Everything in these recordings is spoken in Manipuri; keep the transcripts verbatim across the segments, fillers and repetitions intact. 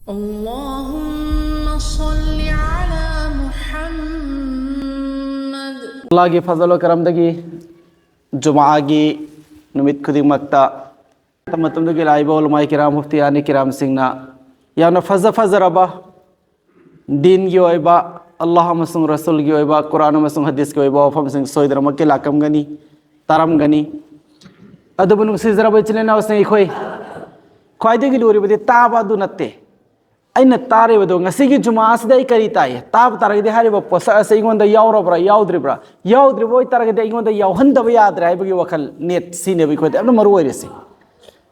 اللهم صل على محمد. ꯑꯜꯂꯥꯍꯒꯤ ꯐꯖꯜ ꯀꯔꯝꯗꯒꯤ ꯖꯨꯃꯥꯒꯤ ꯅꯨꯃꯤꯠ ꯈꯨꯗꯤꯡꯃꯛꯇ ꯃꯇꯝ ꯃꯇꯝꯗꯨꯒꯤ ꯂꯥꯛꯏꯕ ꯎꯂꯃꯥꯏ ꯀꯤꯔꯥꯝ, ꯃꯨꯐꯇꯤꯌꯥꯅꯤ ꯀꯤꯔꯥꯝꯁꯤꯡꯅ ꯌꯥꯝꯅ ꯐꯖ ꯐꯖꯔꯕ ꯗꯤꯟꯒꯤ ꯑꯣꯏꯕ, ꯑꯜꯂꯥꯍ ꯑꯃꯁꯨꯡ ꯔꯁꯨꯜꯒꯤ ꯑꯣꯏꯕ, ꯀꯨꯔꯥꯟ ꯑꯃꯁꯨꯡ ꯍꯗꯤꯁꯀꯤ ꯑꯣꯏꯕ ꯋꯥꯐꯝꯁꯤꯡ ꯁꯣꯏꯗꯅꯃꯛꯀꯤ ꯂꯥꯛꯂꯝꯒꯅꯤ, ꯇꯥꯔꯝꯒꯅꯤ꯫ ꯑꯗꯨꯕꯨ ꯅꯨꯡꯁꯤꯖꯔꯕ ꯏꯆꯤꯜ ꯏꯅꯥꯎꯁꯤꯡ, ꯑꯩꯈꯣꯏ ꯈ꯭ꯋꯥꯏꯗꯒꯤ ꯂꯨꯔꯤꯕꯗꯤ ꯇꯥꯕ ꯑꯗꯨ ꯅꯠꯇꯦ꯫ ꯑꯩꯅ ꯇꯥꯔꯤꯕꯗꯣ, ꯉꯁꯤꯒꯤ ꯖꯨꯃꯥ ꯑꯁꯤꯗ ꯑꯩ ꯀꯔꯤ ꯇꯥꯏ? ꯇꯥꯕ ꯇꯥꯔꯒꯗꯤ ꯍꯥꯏꯔꯤꯕ ꯄꯣꯠꯁꯛ ꯑꯁꯤ ꯑꯩꯉꯣꯟꯗ ꯌꯥꯎꯔꯕ꯭ꯔꯥ, ꯌꯥꯎꯗ꯭ꯔꯤꯕ꯭ꯔꯥ? ꯌꯥꯎꯗ꯭ꯔꯤꯕ ꯑꯣꯏꯇꯥꯔꯒꯗꯤ ꯑꯩꯉꯣꯟꯗ ꯌꯥꯎꯍꯟꯗꯕ ꯌꯥꯗ꯭ꯔꯦ ꯍꯥꯏꯕꯒꯤ ꯋꯥꯈꯜ ꯅꯦꯠ ꯁꯤꯅꯦꯕ ꯑꯩꯈꯣꯏꯗ ꯌꯥꯝꯅ ꯃꯔꯨ ꯑꯣꯏꯔꯤꯁꯤ꯫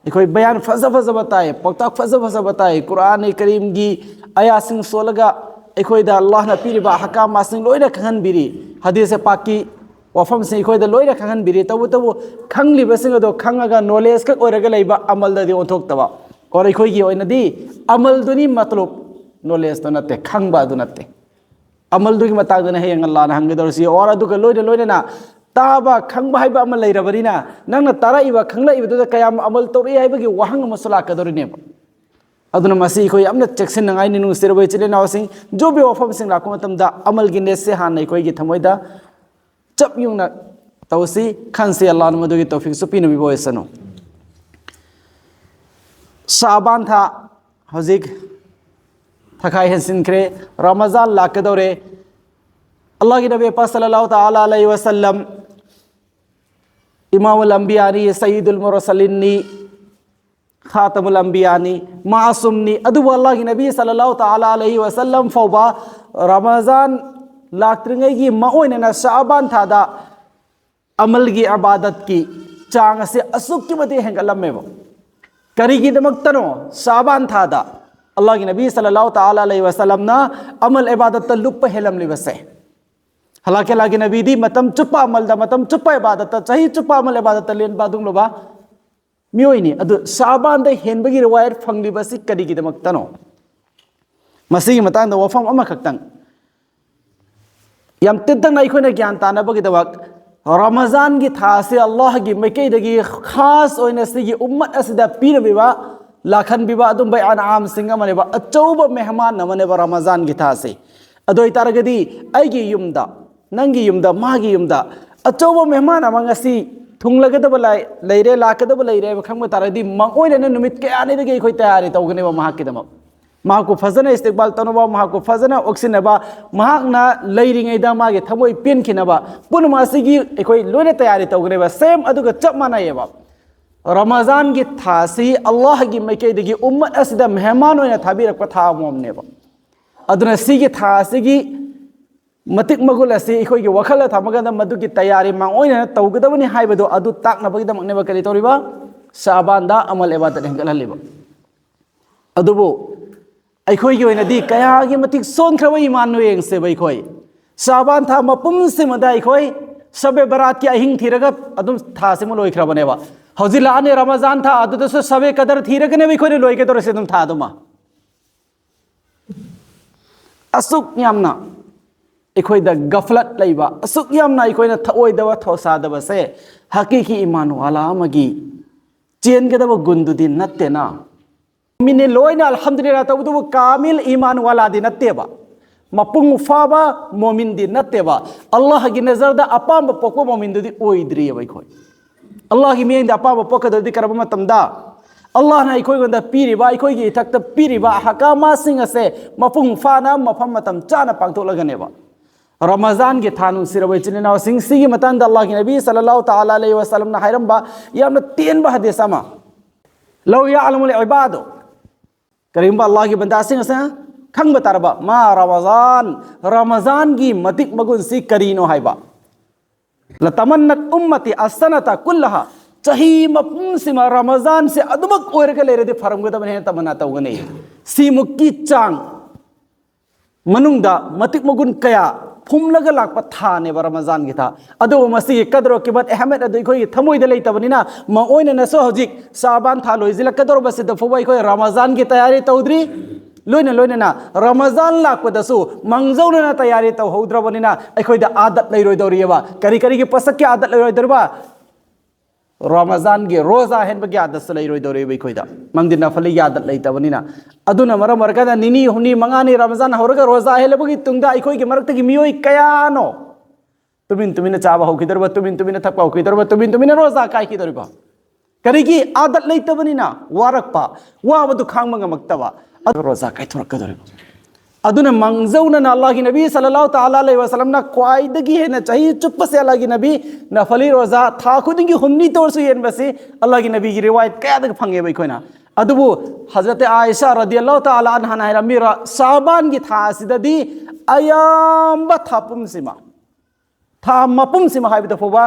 ꯑꯩꯈꯣꯏ ꯕꯌꯥꯟ ꯐꯖ ꯐꯖꯕ ꯇꯥꯏ, ꯄꯥꯎꯇꯥꯛ ꯐꯖ ꯐꯖꯕ ꯇꯥꯏ, ꯀꯨꯔꯥꯟ ꯀꯔꯤꯝꯒꯤ ꯑꯌꯥꯁꯤꯡ ꯁꯣꯜꯂꯒ ꯑꯩꯈꯣꯏꯗ ꯑꯜꯂꯥꯍꯅ ꯄꯤꯔꯤꯕ ꯑꯍꯀꯥꯝꯁꯤꯡ ꯂꯣꯏꯅ ꯈꯪꯍꯟꯕꯤꯔꯤ, ꯍꯗꯤꯁ ꯄꯥꯛꯀꯤ ꯋꯥꯐꯝꯁꯤꯡ ꯑꯩꯈꯣꯏꯗ ꯂꯣꯏꯅ ꯈꯪꯍꯟꯕꯤꯔꯤ꯫ ꯇꯧꯕꯇꯕꯨ ꯈꯪꯂꯤꯕꯁꯤꯡ ꯑꯗꯣ ꯈꯪꯉꯒ ꯅꯣꯂꯦꯖ ꯈꯛ ꯑꯣꯏꯔꯒ ꯂꯩꯕ, ꯑꯃꯜꯗꯗꯤ ꯑꯣꯟꯊꯣꯛꯇꯕ꯫ ꯑꯣꯔ ꯑꯩꯈꯣꯏꯒꯤ ꯑꯣꯏꯅꯗꯤ ꯑꯃꯜꯗꯨꯅꯤ ꯃꯇꯂꯨꯕ, ꯅꯣꯂꯦꯖꯇꯣ ꯅꯠꯇꯦ, ꯈꯪꯕ ꯑꯗꯨ ꯅꯠꯇꯦ꯫ ꯑꯃꯜꯗꯨꯒꯤ ꯃꯇꯥꯡꯗꯅ ꯍꯌꯦꯡ ꯑꯜꯂꯥꯍꯅ ꯍꯪꯒꯗꯧꯔꯤꯁꯤ꯫ ꯑꯣꯔ ꯑꯗꯨꯒ ꯂꯣꯏꯅ ꯂꯣꯏꯅꯅ ꯇꯥꯕ, ꯈꯪꯕ ꯍꯥꯏꯕ ꯑꯃ ꯂꯩꯔꯕꯅꯤꯅ, ꯅꯪꯅ ꯇꯥꯔꯛꯏꯕ, ꯈꯪꯂꯛꯏꯕꯗꯨꯗ ꯀꯌꯥꯝ ꯑꯃꯜ ꯇꯧꯔꯛꯏ ꯍꯥꯏꯕꯒꯤ ꯋꯥꯍꯪ ꯑꯃꯁꯨ ꯂꯥꯛꯀꯗꯧꯔꯤꯅꯦꯕ꯫ ꯑꯗꯨꯅ ꯃꯁꯤ ꯑꯩꯈꯣꯏ ꯌꯥꯝꯅ ꯆꯦꯛꯁꯤꯟꯅꯉꯥꯏꯅꯤ, ꯅꯨꯡꯁꯤꯔꯕ ꯏꯆꯤꯜ ꯏꯅꯥꯎꯁꯤꯡ꯫ ꯖꯨꯕꯤ ꯋꯥꯐꯝꯁꯤꯡ ꯂꯥꯛꯄ ꯃꯇꯝꯗ ꯑꯃꯜꯒꯤ ꯅꯦꯠꯁꯦ ꯍꯥꯟꯅ ꯑꯩꯈꯣꯏꯒꯤ ꯊꯃꯣꯏꯗ ꯆꯞ ꯌꯨꯡꯅ ꯇꯧꯁꯤ, ꯈꯟꯁꯤ꯫ ꯑꯜꯂꯥꯍꯅ ꯃꯗꯨꯒꯤ ꯇꯧꯐꯤꯛꯁꯨ ꯄꯤꯅꯕꯤꯕ ꯑꯣꯏꯁꯅꯨ꯫ ꯁꯥꯕꯥꯟ ꯊꯥ ꯍꯧꯖꯤꯛ ꯊꯈꯥꯏ ꯍꯦꯟꯁꯤꯟꯈ꯭ꯔꯦ, ꯔꯃꯖꯥꯟ ꯂꯥꯛꯀꯗꯧꯔꯦ꯫ ꯑꯜꯂꯥꯍꯒꯤ ꯅꯕꯤ ꯄꯥꯛ ꯁꯜꯂꯜꯂꯥꯍꯨ ꯇꯥꯂꯥ ꯑꯂꯩꯍꯤ ꯋꯁꯜꯂꯝ ꯏꯃꯥꯃꯨꯜ ꯑꯝꯕꯤꯌꯥꯅꯤ, ꯁꯌꯤꯗꯨꯜ ꯃꯨꯔꯁꯂꯤꯟꯅꯤ, ꯈꯥꯇꯃꯨꯜ ꯑꯝꯕꯤꯌꯥꯅꯤ, ꯃꯥꯁꯨꯝꯅꯤ꯫ ꯑꯗꯨꯕꯨ ꯑꯜꯂꯥꯍꯒꯤ ꯅꯕꯤ ꯁꯜꯂꯜꯂꯥꯍꯨ ꯇꯥꯂꯥ ꯑꯂꯩꯍꯤ ꯋꯁꯜꯂꯝ ꯐꯥꯎꯕ ꯔꯃꯖꯥꯟ ꯂꯥꯛꯇ꯭ꯔꯤꯉꯩꯒꯤ ꯃꯑꯣꯏꯅꯅ ꯁꯥꯕꯥꯟ ꯊꯥꯗ ꯑꯃꯜꯒꯤ ꯑꯕꯥꯗꯠꯀꯤ ꯆꯥꯡ ꯑꯁꯤ ꯑꯁꯨꯛꯀꯤ ꯃꯇꯤꯛ ꯍꯦꯟꯒꯠꯂꯝꯃꯦꯕ꯫ ꯀꯔꯤꯒꯤꯗꯃꯛꯇꯅꯣ ꯁꯥꯕꯥꯟ ꯊꯥꯗ ꯑꯜꯂꯥꯍꯒꯤ ꯅꯕꯤ ꯁꯜꯂꯜꯂꯥꯍꯨ ꯇꯥꯂꯥ ꯑꯂꯩꯍꯤ ꯋꯁꯜꯂꯝꯅ ꯑꯃꯜ ꯏꯕꯥꯗꯠꯇ ꯂꯨꯞꯄ ꯍꯦꯜꯂꯝꯂꯤꯕꯁꯦ? ꯍꯂꯥꯀꯦ ꯑꯜꯂꯥꯍꯒꯤ ꯅꯕꯤꯗꯤ ꯃꯇꯝ ꯆꯨꯞꯄ ꯑꯃꯜꯗ, ꯃꯇꯝ ꯆꯨꯞꯄ ꯏꯕꯥꯗꯠꯇ, ꯆꯍꯤ ꯆꯨꯞꯄ ꯑꯃꯜ ꯏꯕꯥꯗꯠꯇ ꯂꯦꯟꯕ ꯑꯗꯨꯒꯨꯝꯂꯕ ꯃꯤꯑꯣꯏꯅꯤ꯫ ꯑꯗꯨ ꯁꯥꯕꯥꯟꯗ ꯍꯦꯟꯕꯒꯤ ꯔꯤꯋꯥꯌꯠ ꯐꯪꯂꯤꯕꯁꯤ ꯀꯔꯤꯒꯤꯗꯃꯛꯇꯅꯣ? ꯃꯁꯤꯒꯤ ꯃꯇꯥꯡꯗ ꯋꯥꯐꯝ ꯑꯃꯈꯛꯇꯪ, ꯌꯥꯝ ꯇꯦꯟꯇꯛꯅ ꯑꯩꯈꯣꯏꯅ ꯒ꯭ꯌꯥꯟ ꯇꯥꯅꯕꯒꯤꯗꯃꯛ, ꯔꯃꯖꯥꯟꯒꯤ ꯊꯥ ꯑꯁꯤ ꯑꯜꯂꯥꯍꯒꯤ ꯃꯥꯏꯀꯩꯗꯒꯤ ꯈꯥꯁ ꯑꯣꯏꯅ ꯁꯤꯒꯤ ꯎꯝꯃꯠ ꯑꯁꯤꯗ ꯄꯤꯔꯝꯃꯤꯕ ꯂꯥꯛꯍꯟꯕꯤꯕ ꯑꯗꯨꯝꯕ ꯑꯅꯥꯝꯁꯤꯡ ꯑꯃꯅꯦꯕ, ꯑꯆꯧꯕ ꯃꯦꯍꯃꯥꯟ ꯑꯃꯅꯦꯕ ꯔꯃꯖꯥꯟꯒꯤ ꯊꯥꯁꯦ꯫ ꯑꯗꯨ ꯑꯣꯏꯇꯥꯔꯒꯗꯤ ꯑꯩꯒꯤ ꯌꯨꯝꯗ, ꯅꯪꯒꯤ ꯌꯨꯝꯗ, ꯃꯥꯒꯤ ꯌꯨꯝꯗ ꯑꯆꯧꯕ ꯃꯦꯍꯃꯥꯟ ꯑꯃ ꯉꯁꯤ ꯊꯨꯡꯂꯒꯗꯕ ꯂꯩ-, ꯂꯩꯔꯦ, ꯂꯥꯛꯀꯗꯕ ꯂꯩꯔꯦ ꯍꯥꯏꯕ ꯈꯪꯕ ꯇꯥꯔꯒꯗꯤ, ꯃꯥꯡꯑꯣꯏꯅꯅ ꯅꯨꯃꯤꯠ ꯀꯌꯥꯅꯤꯗꯒꯤ ꯑꯩꯈꯣꯏ ꯇꯌꯥꯔꯤ ꯇꯧꯒꯅꯦꯕ ꯃꯍꯥꯛꯀꯤꯗꯃꯛ꯫ ꯃꯍꯥꯛꯄꯨ ꯐꯖꯅ ꯏꯁꯇꯤꯛꯕꯥꯜ ꯇꯧꯅꯕ, ꯃꯍꯥꯛꯄꯨ ꯐꯖꯅ ꯑꯣꯛꯁꯤꯟꯅꯕ, ꯃꯍꯥꯛꯅ ꯂꯩꯔꯤꯉꯩꯗ ꯃꯥꯒꯤ ꯊꯃꯣꯏ ꯄꯦꯟꯈꯤꯅꯕ, ꯄꯨꯝꯅꯃꯛ ꯑꯁꯤꯒꯤ ꯑꯩꯈꯣꯏ ꯂꯣꯏꯅ ꯇꯌꯥꯔꯤ ꯇꯧꯒꯅꯦꯕ꯫ ꯁꯦꯝ ꯑꯗꯨꯒ ꯆꯞ ꯃꯥꯟꯅꯩꯌꯦꯕ꯫ ꯔꯃꯖꯥꯟꯒꯤ ꯊꯥꯁꯤ ꯑꯜꯂꯥꯍꯒꯤ ꯃꯥꯏꯀꯩꯗꯒꯤ ꯎꯝꯃꯠ ꯑꯁꯤꯗ ꯃꯦꯍꯃꯥꯟ ꯑꯣꯏꯅ ꯊꯥꯕꯤꯔꯛꯄ ꯊꯥ ꯑꯃꯃꯝꯅꯦꯕ꯫ ꯑꯗꯨꯅ ꯁꯤꯒꯤ ꯊꯥ ꯑꯁꯤꯒꯤ ꯃꯇꯤꯛ ꯃꯒꯨꯟ ꯑꯁꯤ ꯑꯩꯈꯣꯏꯒꯤ ꯋꯥꯈꯜꯗ ꯊꯝꯃꯒꯗ ꯃꯗꯨꯒꯤ ꯇꯌꯥꯔꯤ ꯃꯥꯡꯑꯣꯏꯅꯅ ꯇꯧꯒꯗꯕꯅꯤ ꯍꯥꯏꯕꯗꯣ ꯑꯗꯨ ꯇꯥꯛꯅꯕꯒꯤꯗꯃꯛꯅꯦꯕ ꯀꯔꯤ ꯇꯧꯔꯤꯕ? ꯁꯥꯕꯥꯟꯗ ꯑꯃꯜ ꯏꯕꯥꯗꯠ ꯍꯦꯟꯒꯠꯍꯜꯂꯤꯕ꯫ ꯑꯗꯨꯕꯨ ꯑꯩꯈꯣꯏꯒꯤ ꯑꯣꯏꯅꯗꯤ ꯀꯌꯥꯒꯤ ꯃꯇꯤꯛ ꯁꯣꯟꯈ꯭ꯔꯕ ꯏꯃꯥꯟꯅꯣ ꯌꯦꯡꯁꯦꯕ ꯑꯩꯈꯣꯏ꯫ ꯁꯥꯕꯥꯟ ꯊꯥ ꯃꯄꯨꯝꯁꯤꯃꯗ ꯑꯩꯈꯣꯏ ꯁꯕꯦ ꯕꯔꯥꯠꯀꯤ ꯑꯍꯤꯡ ꯊꯤꯔꯒ ꯑꯗꯨꯝ ꯊꯥꯁꯤꯃ ꯂꯣꯏꯈ꯭ꯔꯕꯅꯦꯕ꯫ ꯍꯧꯖꯤꯛ ꯂꯥꯛꯑꯅꯤ ꯔꯃꯖꯥꯟ ꯊꯥ, ꯑꯗꯨꯗꯁꯨ ꯁꯕꯦ ꯀꯗꯔ ꯊꯤꯔꯒꯅꯦꯕ ꯑꯩꯈꯣꯏꯅ ꯂꯣꯏꯒꯗꯧꯔꯤꯁꯦ ꯑꯗꯨꯝ ꯊꯥꯗꯨꯃ꯫ ꯑꯁꯨꯛ ꯌꯥꯝꯅ ꯑꯩꯈꯣꯏꯗ ꯒꯐꯂꯠ ꯂꯩꯕ, ꯑꯁꯨꯛ ꯌꯥꯝꯅ ꯑꯩꯈꯣꯏꯅ ꯊꯧꯑꯣꯏꯗꯕ ꯊꯧꯁꯥꯗꯕꯁꯦ ꯍꯀꯤꯀꯤ ꯏꯃꯥꯟ ꯋꯥꯂꯥ ꯑꯃꯒꯤ ꯆꯦꯟꯒꯗꯕ ꯒꯨꯟꯗꯨꯗꯤ ꯅꯠꯇꯦꯅ꯫ ꯃꯤꯅꯤ ꯂꯣꯏꯅ ꯑꯜꯍꯝꯗꯨꯂꯤꯜꯂꯥꯍ ꯇꯧꯕꯗꯨꯕꯨ ꯀꯥꯃꯤꯜ ꯏꯃꯥꯟ ꯋꯥꯂꯥꯗꯤ ꯅꯠꯇꯦꯕ꯫ ꯃꯄꯨꯡ ꯐꯥꯕ ꯃꯣꯃꯤꯟꯗꯤ ꯅꯠꯇꯦꯕ꯫ ꯑꯜꯂꯥꯍꯒꯤ ꯅꯖꯔꯗ ꯑꯄꯥꯝꯕ ꯄꯣꯛꯄ ꯃꯣꯃꯤꯟꯗꯨꯗꯤ ꯑꯣꯏꯗ꯭ꯔꯤꯑꯕ ꯑꯩꯈꯣꯏ꯫ ꯑꯜꯂꯥꯍꯒꯤ ꯃꯤꯠꯌꯦꯡꯗ ꯑꯄꯥꯝꯕ ꯄꯣꯛꯀꯗꯕꯗꯤ ꯀꯔꯝꯕ ꯃꯇꯝꯗ? ꯑꯜꯂꯥꯍꯅ ꯑꯩꯈꯣꯏꯉꯣꯟꯗ ꯄꯤꯔꯤꯕ, ꯑꯩꯈꯣꯏꯒꯤ ꯏꯊꯛꯇ ꯄꯤꯔꯤꯕ ꯑꯍꯀꯥꯃꯥꯁꯤꯡ ꯑꯁꯦ ꯃꯄꯨꯡ ꯐꯥꯅ ꯃꯐꯝ ꯃꯇꯝ ꯆꯥꯅ ꯄꯥꯡꯊꯣꯛꯂꯒꯅꯦꯕ꯫ ꯔꯃꯖꯥꯟꯒꯤ ꯊꯥ ꯅꯨꯡꯁꯤꯔꯕ ꯏꯆꯤꯟ ꯏꯅꯥꯎꯁꯤꯡ, ꯁꯤꯒꯤ ꯃꯇꯥꯡꯗ ꯑꯜꯂꯥꯍꯒꯤ ꯅꯕꯤ ꯁꯜꯂꯜꯂꯥꯍꯨ ꯇꯥꯂꯥ ꯑꯂꯩꯍꯤ ꯋꯥꯁꯜꯂꯝꯅ ꯍꯥꯏꯔꯝꯕ ꯌꯥꯝꯅ ꯇꯦꯟꯕ ꯍꯗꯤꯁ ꯑꯃ, "ꯂꯧ ꯌꯥꯂꯃꯨꯜ ꯏꯕꯥꯗꯨ", ꯀꯔꯤꯒꯨꯝꯕ ꯑꯜꯂꯥꯍꯒꯤ ꯕꯟꯗꯥꯁꯤꯡ ꯑꯁꯤꯅ ꯈꯪꯕ ꯇꯥꯔꯕ, "ꯃꯥ ꯔꯃꯖꯥꯟ", ꯔꯃꯖꯥꯟꯒꯤ ꯃꯇꯤꯛ ꯃꯒꯨꯟꯁꯤ ꯀꯔꯤꯅꯣ ꯍꯥꯏꯕ꯫ "ꯂꯇꯃꯟꯅꯠ ꯎꯝꯃꯇꯤ ꯑꯁꯅꯇ ꯀꯨꯜꯂꯍꯥ", ꯆꯍꯤ ꯃꯄꯨꯝꯁꯤꯃ ꯔꯃꯖꯥꯟꯁꯦ ꯑꯗꯨꯃꯛ ꯑꯣꯏꯔꯒ ꯂꯩꯔꯗꯤ ꯐꯔꯝꯒꯗꯕꯅꯤ ꯍꯥꯏꯅ ꯇꯃꯟꯅꯥ ꯇꯧꯒꯅꯤ꯫ ꯁꯤꯃꯨꯛꯀꯤ ꯆꯥꯡ ꯃꯅꯨꯡꯗ ꯃꯇꯤꯛ ꯃꯒꯨꯟ ꯀꯌꯥ ꯐꯨꯝꯂꯒ ꯂꯥꯛꯄ ꯊꯥꯅꯦꯕ ꯔꯃꯖꯥꯟꯒꯤ ꯊꯥ꯫ ꯑꯗꯨꯕꯨ ꯃꯁꯤꯒꯤ ꯀꯗꯔ ꯀꯤꯃꯠ ꯑꯍꯃꯦꯠ ꯑꯗꯨ ꯑꯩꯈꯣꯏꯒꯤ ꯊꯃꯣꯏꯗ ꯂꯩꯇꯕꯅꯤꯅ, ꯃꯑꯣꯏꯅꯅꯁꯨ ꯍꯧꯖꯤꯛ ꯁꯥꯕꯥꯟ ꯊꯥ ꯂꯣꯏꯁꯤꯜꯂꯛꯀꯗꯧꯔꯕꯁꯤꯗ ꯐꯥꯎꯕ ꯑꯩꯈꯣꯏ ꯔꯃꯖꯥꯟꯒꯤ ꯇꯌꯥꯔꯤ ꯇꯧꯗ꯭ꯔꯤ꯫ ꯂꯣꯏꯅ ꯂꯣꯏꯅꯅ ꯔꯃꯖꯥꯟ ꯂꯥꯛꯄꯗꯁꯨ ꯃꯥꯡꯖꯧꯅꯅ ꯇꯌꯥꯔꯤ ꯇꯧꯍꯧꯗ꯭ꯔꯕꯅꯤꯅ ꯑꯩꯈꯣꯏꯗ ꯑꯥꯗꯠ ꯂꯩꯔꯣꯏꯗꯧꯔꯤꯑꯕ꯫ ꯀꯔꯤ ꯀꯔꯤꯒꯤ ꯄꯣꯠꯁꯛꯀꯤ ꯑꯥꯗꯠ ꯂꯩꯔꯣꯏꯗꯧꯔꯤꯕ? ꯔꯃꯖꯥꯟꯒꯤ ꯔꯣꯖꯥ ꯍꯦꯟꯕꯒꯤ ꯑꯥꯗꯠꯁꯨ ꯂꯩꯔꯣꯏꯗꯧꯔꯤꯕ ꯑꯩꯈꯣꯏꯗ, ꯃꯔꯝꯗꯤ ꯅꯐꯂꯤꯒꯤ ꯑꯥꯗꯠ ꯂꯩꯇꯕꯅꯤꯅ꯫ ꯑꯗꯨꯅ ꯃꯔꯝ ꯑꯣꯏꯔꯀꯥꯟꯗ ꯅꯤꯅꯤ ꯍꯨꯝꯅꯤ ꯃꯉꯥꯅꯤ ꯔꯃꯖꯥꯟ ꯍꯧꯔꯒ ꯔꯣꯖꯥ ꯍꯦꯜꯂꯕꯒꯤ ꯇꯨꯡꯗ ꯑꯩꯈꯣꯏꯒꯤ ꯃꯔꯛꯇꯒꯤ ꯃꯤꯑꯣꯏ ꯀꯌꯥꯅꯣ ꯇꯨꯃꯤꯟ ꯇꯨꯃꯤꯟꯅ ꯆꯥꯕ ꯍꯧꯈꯤꯗꯧꯔꯤꯕ, ꯇꯨꯃꯤꯟ ꯇꯨꯃꯤꯟꯅ ꯊꯛꯄ ꯍꯧꯈꯤꯗꯧꯔꯤꯕ, ꯇꯨꯃꯤꯟ ꯇꯨꯃꯤꯟꯅ ꯔꯣꯖꯥ ꯀꯥꯏꯈꯤꯗꯧꯔꯤꯕ? ꯀꯔꯤꯒꯤ? ꯑꯥꯗꯠ ꯂꯩꯇꯕꯅꯤꯅ꯫ ꯋꯥꯔꯛꯄ, ꯋꯥꯕꯗꯨ ꯈꯥꯡꯕ ꯉꯝꯃꯛꯇꯕ, ꯑꯗꯨ ꯔꯣꯖꯥ ꯀꯥꯏꯊꯣꯔꯛꯀꯗꯧꯔꯤꯕ꯫ ꯑꯗꯨꯅ ꯃꯥꯡꯖꯧꯅꯅ ꯑꯜꯂꯥꯍꯒꯤ ꯅꯕꯤ ꯁꯜꯂꯜꯂꯥꯍꯨ ꯇꯥꯂꯥ ꯑꯂꯩꯍꯤ ꯋꯥꯁꯜꯂꯝꯅ ꯈ꯭ꯋꯥꯏꯗꯒꯤ ꯍꯦꯟꯅ ꯆꯍꯤ ꯆꯨꯞꯄꯁꯦ ꯑꯜꯂꯥꯍꯒꯤ ꯅꯕꯤ ꯅꯐꯂꯤ ꯔꯣꯖꯥ ꯊꯥ ꯈꯨꯗꯤꯡꯒꯤ ꯍꯨꯝꯅꯤ ꯇꯧꯔꯁꯨ ꯍꯦꯟꯕꯁꯤ ꯑꯜꯂꯥꯍꯒꯤ ꯅꯕꯤꯒꯤ ꯔꯤꯋꯥꯌꯠ ꯀꯌꯥꯗꯒꯤ ꯐꯪꯉꯦꯕ ꯑꯩꯈꯣꯏꯅ꯫ ꯑꯗꯨꯕꯨ ꯍꯖꯔꯠ ꯑꯥꯏꯁꯥ ꯔꯗꯤꯌꯜꯂꯥꯍꯨ ꯇꯥꯂꯥ ꯑꯟꯍꯥꯅ ꯍꯥꯏꯔꯝꯃꯤ, ꯔ-, ꯁꯥꯕꯥꯟꯒꯤ ꯊꯥ ꯑꯁꯤꯗꯗꯤ ꯑꯌꯥꯝꯕ ꯊꯥ ꯄꯨꯝꯁꯤꯃ, ꯊꯥ ꯃꯄꯨꯝꯁꯤꯃ ꯍꯥꯏꯕꯗ ꯐꯥꯎꯕ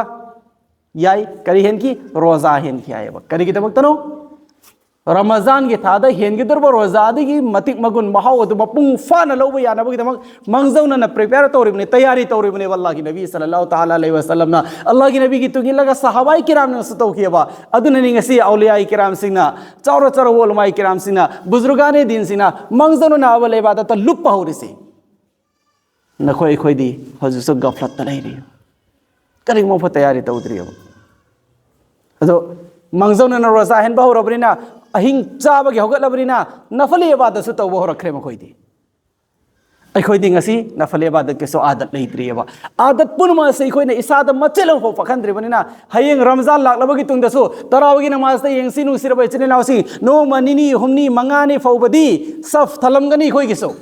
ꯌꯥꯏ꯫ ꯀꯔꯤ ꯍꯦꯟꯈꯤ? ꯔꯣꯖꯥ ꯍꯦꯟꯈꯤ ꯍꯥꯏꯌꯦꯕ꯫ ꯀꯔꯤꯒꯤꯗꯃꯛꯇꯅꯣ? ꯔꯃꯖꯥꯟꯒꯤ ꯊꯥꯗ ꯍꯦꯟꯒꯗꯧꯔꯕ ꯔꯣꯖꯥ ꯑꯗꯨꯒꯤ ꯃꯇꯤꯛ ꯃꯒꯨꯟ, ꯃꯍꯥꯎ ꯑꯗꯨ ꯃꯄꯨꯡ ꯐꯥꯅ ꯂꯧꯕ ꯌꯥꯅꯕꯒꯤꯗꯃꯛ ꯃꯥꯡꯖꯧꯅꯅ ꯄ꯭ꯔꯤꯄꯦꯌꯔ ꯇꯧꯔꯤꯕꯅꯤ, ꯇꯌꯥꯔꯤ ꯇꯧꯔꯤꯕꯅꯦꯕ ꯑꯜꯂꯥꯍꯒꯤ ꯅꯕꯤ ꯁꯜꯂꯜꯂꯥꯍꯨ ꯇꯥꯂꯥ ꯑꯂꯩꯍꯤ ꯋꯥꯁꯜꯂꯝꯅ꯫ ꯑꯜꯂꯥꯍꯒꯤ ꯅꯕꯤꯒꯤ ꯇꯨꯡ ꯏꯜꯂꯒ ꯁꯍꯥꯕꯥꯏ ꯀꯤꯔꯥꯝꯅꯁꯨ ꯇꯧꯈꯤꯑꯕ꯫ ꯑꯗꯨꯅꯅꯤ ꯉꯁꯤ ꯑꯧꯂꯤꯌꯥꯏ ꯀꯤꯔꯥꯝꯁꯤꯡꯅ, ꯆꯥꯎꯔ ꯆꯥꯎꯔꯕ ꯎꯂꯃꯥꯏ ꯀꯤꯔꯥꯝꯁꯤꯡꯅ, ꯕꯨꯖꯨꯔꯒꯥꯅꯦ ꯗꯤꯟꯁꯤꯡꯅ ꯃꯥꯡꯖꯧꯅꯅ ꯑꯃꯜ ꯏꯕꯥꯗꯠꯇ ꯂꯨꯞꯄ ꯍꯧꯔꯤꯁꯤ꯫ ꯅꯈꯣꯏ ꯑꯩꯈꯣꯏꯗꯤ ꯍꯧꯖꯤꯛꯁꯨ ꯒꯐꯂꯠꯇ ꯂꯩꯔꯤ, ꯀꯔꯤꯒꯨꯝꯕ ꯐꯥꯎ ꯇꯌꯥꯔꯤ ꯇꯧꯗ꯭ꯔꯤꯑꯕ꯫ ꯑꯗꯣ ꯃꯥꯡꯖꯧꯅꯅ ꯔꯣꯖꯥ ꯍꯦꯟꯕ ꯍꯧꯔꯕꯅꯤꯅ, ꯑꯍꯤꯡ ꯆꯥꯕꯒꯤ ꯍꯧꯒꯠꯂꯕꯅꯤꯅ, ꯅꯐꯂꯤ ꯏꯕꯥꯗꯠꯁꯨ ꯇꯧꯕ ꯍꯧꯔꯛꯈ꯭ꯔꯦ ꯃꯈꯣꯏꯗꯤ꯫ ꯑꯩꯈꯣꯏꯗꯤ ꯉꯁꯤ ꯅꯐꯂꯤ ꯏꯕꯥꯗꯠꯀꯤꯁꯨ ꯑꯥꯗꯠ ꯂꯩꯇ꯭ꯔꯤꯑꯕ꯫ ꯑꯥꯗꯠ ꯄꯨꯝꯅꯃꯛ ꯑꯁꯤ ꯑꯩꯈꯣꯏꯅ ꯏꯁꯥꯗ ꯃꯆꯦꯠ ꯑꯃꯐꯥꯎ ꯄꯥꯛꯍꯟꯗ꯭ꯔꯤꯕꯅꯤꯅ, ꯍꯌꯦꯡ ꯔꯝꯖꯥꯟ ꯂꯥꯛꯂꯕꯒꯤ ꯇꯨꯡꯗꯁꯨ ꯇꯔꯥꯋꯤꯒꯤ ꯅꯃꯥꯖꯇ ꯌꯦꯡꯁꯤ, ꯅꯨꯡꯁꯤꯔꯕ ꯏꯆꯤꯟ ꯏꯅꯥꯎꯁꯤꯡ, ꯅꯣꯡꯃ ꯅꯤꯅꯤ ꯍꯨꯝꯅꯤ ꯃꯉꯥꯅꯤ ꯐꯥꯎꯕꯗꯤ ꯁꯐ ꯊꯜꯂꯝꯒꯅꯤ ꯑꯩꯈꯣꯏꯒꯤꯁꯨ꯫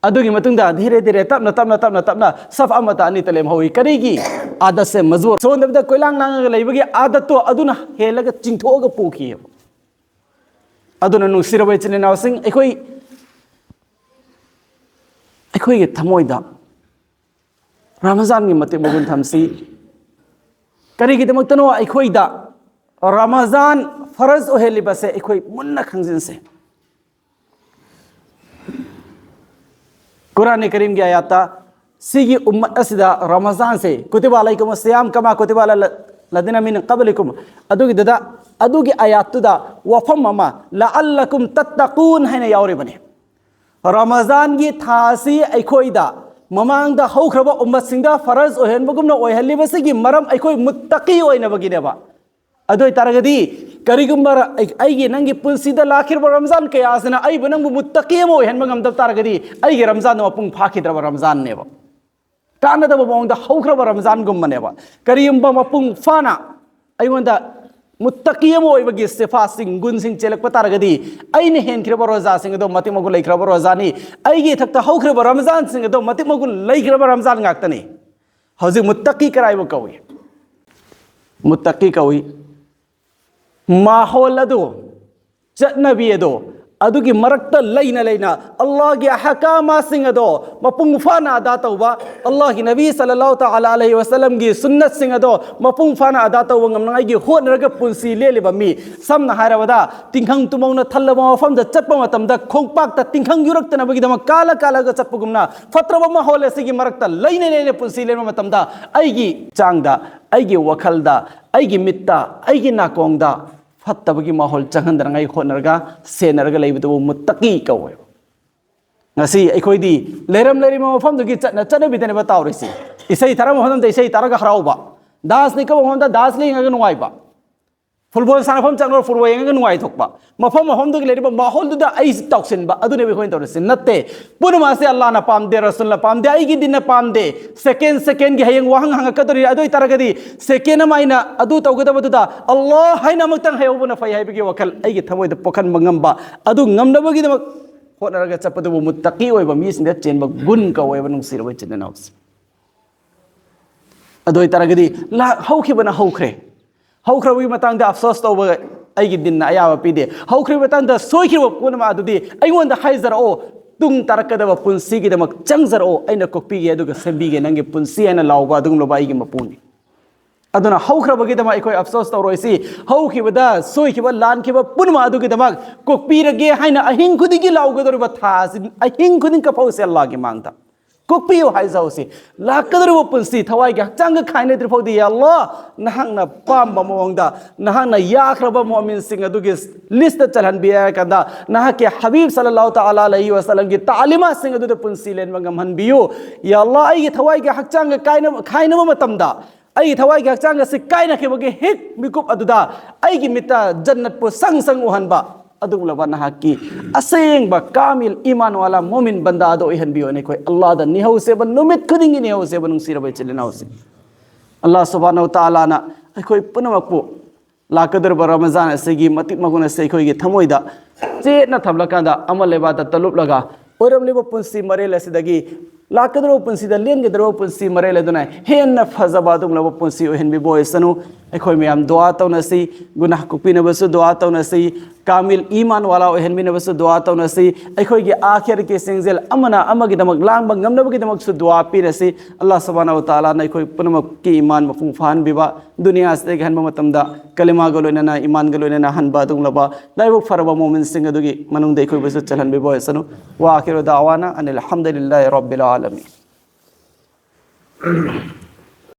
ꯑꯗꯨꯒꯤ ꯃꯇꯨꯡꯗ ꯙꯤꯔꯦ ꯙꯤꯔꯦ, ꯇꯞꯅ ꯇꯞꯅ ꯇꯞꯅ ꯇꯞꯅ ꯁꯐ ꯑꯃꯇ ꯑꯅꯤꯇ ꯂꯦꯝꯍꯧꯏ꯫ ꯀꯔꯤꯒꯤ? ꯑꯥꯗꯠꯁꯦ ꯃꯖꯨꯔ ꯁꯣꯟꯗꯕꯤꯗ ꯀꯣꯏꯂꯥꯡ ꯂꯥꯡꯉꯒ ꯂꯩꯕꯒꯤ ꯑꯥꯗꯠꯇꯣ ꯑꯗꯨꯅ ꯍꯦꯜꯂꯒ ꯆꯤꯡꯊꯣꯛꯑꯒ ꯄꯨꯈꯤꯑꯕ꯫ ꯑꯗꯨꯅ ꯅꯨꯡꯁꯤꯔꯕ ꯏꯆꯤꯟ ꯏꯅꯥꯎꯁꯤꯡ, ꯑꯩꯈꯣꯏ, ꯑꯩꯈꯣꯏꯒꯤ ꯊꯃꯣꯏꯗ ꯔꯃꯖꯥꯟꯒꯤ ꯃꯇꯤꯛ ꯃꯒꯨꯟ ꯊꯝꯁꯤ꯫ ꯀꯔꯤꯒꯤꯗꯃꯛꯇꯅꯣ ꯑꯩꯈꯣꯏꯗ ꯔꯃꯖꯥꯟ ꯐꯔꯖ ꯑꯣꯏꯍꯜꯂꯤꯕꯁꯦ ꯑꯩꯈꯣꯏ ꯃꯨꯟꯅ ꯈꯪꯖꯤꯟꯁꯦ꯫ ꯀꯨꯔꯥꯟ ꯀꯔꯤꯝꯒꯤ ꯑꯥꯌꯥꯠꯇ ꯁꯤꯒꯤ ꯎꯝꯃꯠ ꯑꯁꯤꯗ ꯔꯃꯖꯥꯟꯁꯦ, "ꯀꯨꯇꯤꯕ ꯑꯂꯩꯀꯨꯝ ꯁꯤꯌꯥꯝ ꯀꯃꯥ ꯀꯨꯇꯤꯕ ꯑꯂ ꯂꯗꯤꯅ ꯃꯤꯟ ꯀꯕꯂꯤꯀꯨꯝ", ꯑꯗꯨꯒꯤꯗꯨꯗ, ꯑꯗꯨꯒꯤ ꯑꯥꯌꯥꯠꯇꯨꯗ ꯋꯥꯐꯝ ꯑꯃ, "ꯂꯑꯜꯂꯀꯨꯝ ꯇꯠꯇꯀꯨꯟ" ꯍꯥꯏꯅ ꯌꯥꯎꯔꯤꯕꯅꯤ꯫ ꯔꯃꯖꯥꯟꯒꯤ ꯊꯥ ꯑꯁꯤ ꯑꯩꯈꯣꯏꯗ ꯃꯃꯥꯡꯗ ꯍꯧꯈ꯭ꯔꯕ ꯎꯝꯃꯠꯁꯤꯡꯗ ꯐꯔꯖ ꯑꯣꯏꯍꯟꯕꯒꯨꯝꯅ ꯑꯣꯏꯍꯜꯂꯤꯕꯁꯤꯒꯤ ꯃꯔꯝ ꯑꯩꯈꯣꯏ ꯃꯨꯠꯇꯀꯤ ꯑꯣꯏꯅꯕꯒꯤꯅꯦꯕ꯫ ꯑꯗꯨ ꯑꯣꯏꯇꯥꯔꯒꯗꯤ, ꯀꯔꯤꯒꯨꯝꯕ ꯑꯩ- ꯑꯩꯒꯤ ꯅꯪꯒꯤ ꯄꯨꯟꯁꯤꯗ ꯂꯥꯛꯈꯤꯕ ꯔꯝꯖꯥꯟ ꯀꯌꯥꯁꯤꯅ ꯑꯩꯕꯨ ꯅꯪꯕꯨ ꯃꯨꯠꯇꯀꯤ ꯑꯃ ꯑꯣꯏꯍꯟꯕ ꯉꯝꯗꯕ ꯇꯥꯔꯒꯗꯤ, ꯑꯩꯒꯤ ꯔꯝꯖꯥꯟꯗꯣ ꯃꯄꯨꯡ ꯐꯥꯈꯤꯗ꯭ꯔꯕ ꯔꯝꯖꯥꯟꯅꯦꯕ, ꯀꯥꯟꯅꯗꯕ ꯃꯑꯣꯡꯗ ꯍꯧꯈ꯭ꯔꯕ ꯔꯝꯖꯥꯟꯒꯨꯝꯕꯅꯦꯕ꯫ ꯀꯔꯤꯒꯨꯝꯕ ꯃꯄꯨꯡ ꯐꯥꯅ ꯑꯩꯉꯣꯟꯗ ꯃꯨꯠꯇꯀꯤ ꯑꯃ ꯑꯣꯏꯕꯒꯤ ꯁꯤꯐꯥꯁꯤꯡ, ꯒꯨꯟꯁꯤꯡ ꯆꯦꯜꯂꯛꯄ ꯇꯥꯔꯒꯗꯤ, ꯑꯩꯅ ꯍꯦꯟꯈ꯭ꯔꯕ ꯔꯣꯖꯥꯁꯤꯡ ꯑꯗꯣ ꯃꯇꯤꯛ ꯃꯒꯨꯟ ꯂꯩꯈ꯭ꯔꯕ ꯔꯣꯖꯥꯅꯤ꯫ ꯑꯩꯒꯤ ꯏꯊꯛꯇ ꯍꯧꯈ꯭ꯔꯕ ꯔꯝꯖꯥꯟꯁꯤꯡ ꯑꯗꯣ ꯃꯇꯤꯛ ꯃꯒꯨꯟ ꯂꯩꯈ꯭ꯔꯕ ꯔꯝꯖꯥꯟ ꯉꯥꯛꯇꯅꯤ꯫ ꯍꯧꯖꯤꯛ ꯃꯨꯠꯇꯀꯤ ꯀꯔꯥꯏꯕꯨ ꯀꯧꯏ? ꯃꯨꯠꯇꯀꯤ ꯀꯧꯏ꯫ ꯃꯥꯍꯣꯜ ꯑꯗꯨ, ꯆꯠꯅꯕꯤ ꯑꯗꯣ, ꯑꯗꯨꯒꯤ ꯃꯔꯛꯇ ꯂꯩꯅ ꯂꯩꯅ ꯑꯜꯂꯥꯍꯒꯤ ꯑꯍꯀꯥꯃꯥꯁꯤꯡ ꯑꯗꯣ ꯃꯄꯨꯡ ꯐꯥꯅ ꯑꯗꯥ ꯇꯧꯕ, ꯑꯜꯂꯥꯍꯒꯤ ꯅꯕꯤ ꯁꯜꯂꯜꯂꯥꯍꯨ ꯇꯥꯂꯥ ꯑꯂꯩꯍꯤ ꯋꯁꯜꯂꯝꯒꯤ ꯁꯨꯟꯅꯠꯁꯤꯡ ꯑꯗꯣ ꯃꯄꯨꯡ ꯐꯥꯅ ꯑꯗꯥ ꯇꯧꯕ ꯉꯝꯅꯉꯥꯏꯒꯤ ꯍꯣꯠꯅꯔꯒ ꯄꯨꯟꯁꯤ ꯂꯦꯜꯂꯤꯕ ꯃꯤ, ꯁꯝꯅ ꯍꯥꯏꯔꯕꯗ, ꯇꯤꯡꯈꯪ ꯇꯨꯃꯧꯅ ꯊꯜꯂꯕ ꯃꯐꯝꯗ ꯆꯠꯄ ꯃꯇꯝꯗ ꯈꯣꯡꯄꯥꯛꯇ ꯇꯤꯡꯈꯪ ꯌꯨꯔꯛꯇꯅꯕꯒꯤꯗꯃꯛ ꯀꯥꯜꯂ ꯀꯥꯜꯂꯒ ꯆꯠꯄꯒꯨꯝꯅ, ꯐꯠꯇ꯭ꯔꯕ ꯃꯥꯍꯣꯜ ꯑꯁꯤꯒꯤ ꯃꯔꯛꯇ ꯂꯩꯅ ꯂꯩꯅ ꯄꯨꯟꯁꯤ ꯂꯦꯟꯕ ꯃꯇꯝꯗ, ꯑꯩꯒꯤ ꯍꯛꯆꯥꯡꯗ, ꯑꯩꯒꯤ ꯋꯥꯈꯜꯗ, ꯑꯩꯒꯤ ꯃꯤꯠꯇ, ꯑꯩꯒꯤ ꯅꯥꯀꯣꯡꯗ ꯐꯠꯇꯕꯒꯤ ꯃꯥꯍꯣꯜ ꯆꯪꯍꯟꯗꯅꯉꯥꯏ ꯍꯣꯠꯅꯔꯒ ꯁꯦꯟꯅꯔꯒ ꯂꯩꯕꯗꯨꯕꯨ ꯃꯨꯠꯇꯀꯤ ꯀꯧꯋꯦꯕ꯫ ꯉꯁꯤ ꯑꯩꯈꯣꯏꯗꯤ ꯂꯩꯔꯝ ꯂꯩꯔꯤꯕ ꯃꯐꯝꯗꯨꯒꯤ ꯆꯠꯅ ꯆꯠꯅꯕꯤꯗꯅꯦꯕ ꯇꯧꯔꯤꯁꯤ꯫ ꯏꯁꯩ ꯊꯥꯔꯛꯄ ꯃꯐꯝꯗ ꯏꯁꯩ ꯊꯥꯔꯒ ꯍꯔꯥꯎꯕ, ꯗꯥꯟꯁ ꯂꯤꯡꯕ ꯃꯐꯝꯗ ꯗꯥꯟꯁ ꯂꯤꯡꯉꯒ ꯅꯨꯡꯉꯥꯏꯕ, ꯐꯨꯠꯕꯣꯜ ꯁꯥꯟꯅꯐꯝ ꯆꯪꯂꯒ ꯐꯨꯠꯕꯣꯜ ꯌꯦꯡꯉꯒ ꯅꯨꯡꯉꯥꯏꯊꯣꯛꯄ, ꯃꯐꯝ ꯃꯐꯝꯗꯨꯒꯤ ꯂꯩꯔꯤꯕ ꯃꯥꯍꯣꯜꯗꯨꯗ ꯑꯩ ꯇꯧꯁꯤꯟꯕ, ꯑꯗꯨꯅꯦꯕ ꯑꯩꯈꯣꯏꯅ ꯇꯧꯔꯤꯁꯤ꯫ ꯅꯠꯇꯦ, ꯄꯨꯝꯅꯃꯛ ꯑꯁꯤ ꯑꯜꯂꯥꯍꯅ ꯄꯥꯝꯗꯦ, ꯔꯁꯨꯜꯅ ꯄꯥꯝꯗꯦ, ꯑꯩꯒꯤ ꯗꯤꯟꯅ ꯄꯥꯝꯗꯦ꯫ ꯁꯦꯀꯦꯟ ꯁꯦꯀꯦꯟꯒꯤ ꯍꯌꯦꯡ ꯋꯥꯍꯪ ꯍꯪꯉꯛꯀꯗꯧꯔꯤ꯫ ꯑꯗꯨ ꯑꯣꯏꯇꯥꯔꯒꯗꯤ ꯁꯦꯀꯦꯟ ꯑꯃ ꯑꯩꯅ ꯑꯗꯨ ꯇꯧꯒꯗꯕꯗꯨꯗ ꯑꯜꯂꯥꯍ ꯍꯥꯏꯅ ꯑꯃꯨꯛꯇꯪ ꯍꯥꯏꯍꯧꯕꯅ ꯐꯩ ꯍꯥꯏꯕꯒꯤ ꯋꯥꯈꯜ ꯑꯩꯒꯤ ꯊꯃꯣꯏꯗ ꯄꯣꯛꯍꯟꯕ ꯉꯝꯕ, ꯑꯗꯨ ꯉꯝꯅꯕꯒꯤꯗꯃꯛ ꯍꯣꯠꯅꯔꯒ ꯆꯠꯄꯗꯨꯕꯨ ꯃꯨꯠꯇꯀꯤ ꯑꯣꯏꯕ ꯃꯤꯁꯤꯡꯗ ꯆꯦꯟꯕ ꯒꯨꯟ ꯀꯧꯋꯦꯕ, ꯅꯨꯡꯁꯤꯔꯕ ꯏꯆꯤꯟ ꯏꯅꯥꯎꯁꯦ꯫ ꯑꯗꯨ ꯑꯣꯏꯇꯥꯔꯒꯗꯤ ꯂꯥꯛ ꯍꯧꯈꯤꯕꯅ ꯍꯧꯈ꯭ꯔꯦ꯫ ꯍꯧꯈ꯭ꯔꯕꯒꯤ ꯃꯇꯥꯡꯗ ꯑꯐꯁꯣꯁ ꯇꯧꯕ ꯑꯩꯒꯤ ꯗꯤꯟꯅ ꯑꯌꯥꯕ ꯄꯤꯗꯦ꯫ ꯍꯧꯈ꯭ꯔꯕꯒꯤ ꯃꯇꯥꯡꯗ ꯁꯣꯏꯈꯤꯕ ꯄꯨꯝꯅꯃꯛ ꯑꯗꯨꯗꯤ ꯑꯩꯉꯣꯟꯗ ꯍꯥꯏꯖꯔꯛꯑꯣ, ꯇꯨꯡ ꯇꯥꯔꯛꯀꯗꯕ ꯄꯨꯟꯁꯤꯒꯤꯗꯃꯛ ꯆꯪꯖꯔꯛꯑꯣ, ꯑꯩꯅ ꯀꯣꯛꯄꯤꯒꯦ ꯑꯗꯨꯒ ꯁꯦꯝꯕꯤꯒꯦ ꯅꯪꯒꯤ ꯄꯨꯟꯁꯤ ꯍꯥꯏꯅ ꯂꯥꯎꯕ ꯑꯗꯨꯒꯨꯝꯂꯕ ꯑꯩꯒꯤ ꯃꯄꯨꯅꯤ꯫ ꯑꯗꯨꯅ ꯍꯧꯈ꯭ꯔꯕꯒꯤꯗꯃꯛ ꯑꯩꯈꯣꯏ ꯑꯐꯁꯣꯁ ꯇꯧꯔꯣꯏꯁꯤ꯫ ꯍꯧꯈꯤꯕꯗ ꯁꯣꯏꯈꯤꯕ, ꯂꯥꯟꯈꯤꯕ ꯄꯨꯝꯅꯃꯛ ꯑꯗꯨꯒꯤꯗꯃꯛ ꯀꯣꯛꯄꯤꯔꯒꯦ ꯍꯥꯏꯅ ꯑꯍꯤꯡ ꯈꯨꯗꯤꯡꯒꯤ ꯂꯥꯎꯒꯗꯧꯔꯤꯕ ꯊꯥ ꯑꯁꯤ ꯑꯍꯤꯡ ꯈꯨꯗꯤꯡ ꯀꯞꯍꯧꯁꯤ ꯑꯜꯂꯥꯍꯒꯤ ꯃꯥꯡꯗ꯫ ꯀꯣꯛꯄꯤꯌꯨ ꯍꯥꯏꯖꯍꯧꯁꯤ꯫ ꯂꯥꯛꯀꯗꯧꯔꯤꯕ ꯄꯨꯟꯁꯤ ꯊꯋꯥꯏꯒꯤ ꯍꯛꯆꯥꯡꯒ ꯈꯥꯏꯅꯗ꯭ꯔꯤ ꯐꯥꯎꯗꯤ, ꯌꯥ ꯑꯜꯂꯥꯍ, ꯅꯍꯥꯛꯅ ꯄꯥꯝꯕ ꯃꯑꯣꯡꯗ ꯅꯍꯥꯛꯅ ꯌꯥꯈ꯭ꯔꯕ ꯃꯣꯃꯤꯟꯁꯤꯡ ꯑꯗꯨꯒꯤ ꯂꯤꯁꯇ ꯆꯜꯍꯟꯕꯤꯌꯨ ꯍꯥꯏꯔ ꯀꯥꯟꯗ, ꯅꯍꯥꯛꯀꯤ ꯍꯕꯤꯕ ꯁꯜꯂꯜꯂꯥꯍꯨ ꯇꯥꯂꯥ ꯑꯂꯩꯍꯤ ꯋꯁꯜꯂꯝꯒꯤ ꯇꯥꯂꯤꯃꯥꯠꯁꯤꯡ ꯑꯗꯨꯗ ꯄꯨꯟꯁꯤ ꯂꯦꯟꯕ ꯉꯝꯍꯟꯕꯤꯌꯨ꯫ ꯌꯥ ꯑꯜꯂꯥꯍ, ꯑꯩꯒꯤ ꯊꯋꯥꯏꯒꯤ ꯍꯛꯆꯥꯡꯒ ꯀꯥꯏꯅꯕ, ꯈꯥꯏꯅꯕ ꯃꯇꯝꯗ ꯑꯩꯒꯤ ꯊꯋꯥꯏꯒꯤ ꯍꯛꯆꯥꯡ ꯑꯁꯤ ꯀꯥꯏꯅꯈꯤꯕꯒꯤ ꯍꯦꯛ ꯃꯤꯀꯨꯞ ꯑꯗꯨꯗ ꯑꯩꯒꯤ ꯃꯤꯠꯇ ꯖꯟꯅꯠꯄꯨ ꯁꯪ ꯁꯪ ꯎꯍꯟꯕ ꯑꯗꯨꯒꯨꯝꯂꯕ ꯅꯍꯥꯛꯀꯤ ꯑꯁꯦꯡꯕ ꯀꯥꯃꯤꯜ ꯏꯃꯥꯟ ꯋꯥꯂꯥ ꯃꯣꯃꯤꯟ ꯕꯟꯗꯥ ꯑꯗꯨ ꯑꯣꯏꯍꯟꯕꯤꯌꯣꯅ ꯑꯩꯈꯣꯏ ꯑꯜꯂꯥꯗ ꯅꯤꯍꯧꯁꯦꯕ, ꯅꯨꯃꯤꯠ ꯈꯨꯗꯤꯡꯒꯤ ꯅꯤꯍꯧꯁꯦꯕ, ꯅꯨꯡꯁꯤꯔꯕ ꯏꯆꯤꯜ ꯏꯅꯥꯎꯁꯤꯡ꯫ ꯑꯜꯂꯥ ꯁꯨꯕꯍꯥꯅꯍꯨ ꯇꯥꯂꯥꯅ ꯑꯩꯈꯣꯏ ꯄꯨꯝꯅꯃꯛꯄꯨ ꯂꯥꯛꯀꯗꯧꯔꯤꯕ ꯔꯃꯖꯥꯟ ꯑꯁꯤꯒꯤ ꯃꯇꯤꯛ ꯃꯒꯨꯟ ꯑꯁꯤ ꯑꯩꯈꯣꯏꯒꯤ ꯊꯃꯣꯏꯗ ꯆꯦꯠꯅ ꯊꯝꯂꯀꯥꯟꯗ, ꯑꯃꯜ ꯂꯩꯕꯥꯛꯇ ꯇꯂꯨꯞꯂꯒ, ꯑꯣꯏꯔꯝꯂꯤꯕ ꯄꯨꯟꯁꯤ ꯃꯔꯦꯜ ꯑꯁꯤꯗꯒꯤ ꯂꯥꯛꯀꯗꯧꯔꯤꯕ ꯄꯨꯟꯁꯤꯗ ꯂꯦꯟꯒꯗꯧꯔꯤꯕ ꯄꯨꯟꯁꯤ ꯃꯔꯦꯜ ꯑꯗꯨꯅ ꯍꯦꯟꯅ ꯐꯖꯕ ꯑꯗꯨꯒꯨꯝꯂꯕ ꯄꯨꯟꯁꯤ ꯑꯣꯏꯍꯟꯕꯤꯕ ꯑꯣꯏꯁꯅꯨ꯫ ꯑꯩꯈꯣꯏ ꯃꯌꯥꯝ ꯗꯨꯋꯥ ꯇꯧꯅꯁꯤ, ꯒꯨꯅꯥꯍ ꯀꯣꯛꯄꯤꯅꯕꯁꯨ ꯗꯨꯋꯥ ꯇꯧꯅꯁꯤ, ꯀꯥꯃꯤꯜ ꯏꯃꯥꯟ ꯋꯥꯂꯥ ꯑꯣꯏꯍꯟꯕꯤꯅꯕꯁꯨ ꯗꯨꯋꯥ ꯇꯧꯅꯁꯤ꯫ ꯑꯩꯈꯣꯏꯒꯤ ꯑꯥꯈꯤꯔꯠꯀꯤ ꯆꯦꯡꯖꯦꯜ ꯑꯃꯅ ꯑꯃꯒꯤꯗꯃꯛ ꯂꯥꯡꯕ ꯉꯝꯅꯕꯒꯤꯗꯃꯛꯁꯨ ꯗꯨꯋꯥ ꯄꯤꯔꯁꯤ꯫ ꯑꯜꯂꯥꯍ ꯁꯨꯕꯍꯥꯅꯍꯨ ꯋ ꯇꯥꯂꯥꯅ ꯑꯩꯈꯣꯏ ꯄꯨꯝꯅꯃꯛꯀꯤ ꯏꯃꯥꯟ ꯃꯄꯨꯡ ꯐꯥꯍꯟꯕꯤꯕ, ꯗꯨꯅꯤꯌꯥ ꯑꯁꯤꯗꯒꯤ ꯍꯟꯕ ꯃꯇꯝꯗ ꯀꯂꯤꯃꯥꯒ ꯂꯣꯏꯅꯅ, ꯏꯃꯥꯟꯒ ꯂꯣꯏꯅꯅ ꯍꯟꯕ ꯑꯗꯨꯒꯨꯝꯂꯕ ꯂꯥꯏꯕꯛ ꯐꯔꯕ ꯃꯣꯃꯤꯟꯁꯤꯡ ꯑꯗꯨꯒꯤ ꯃꯅꯨꯡꯗ ꯑꯩꯈꯣꯏꯕꯨꯁꯨ ꯆꯜꯍꯟꯕꯤꯕ ꯑꯣꯏꯁꯅꯨ꯫ ꯋꯥ ꯑꯈꯤꯔꯨ ꯗꯥꯋꯥꯅ ꯑꯅꯤꯜ ꯍꯝꯗꯨꯂꯤꯜꯂꯥꯍꯤ ꯔꯕꯤꯜ ꯑꯥꯂꯃꯤꯟ꯫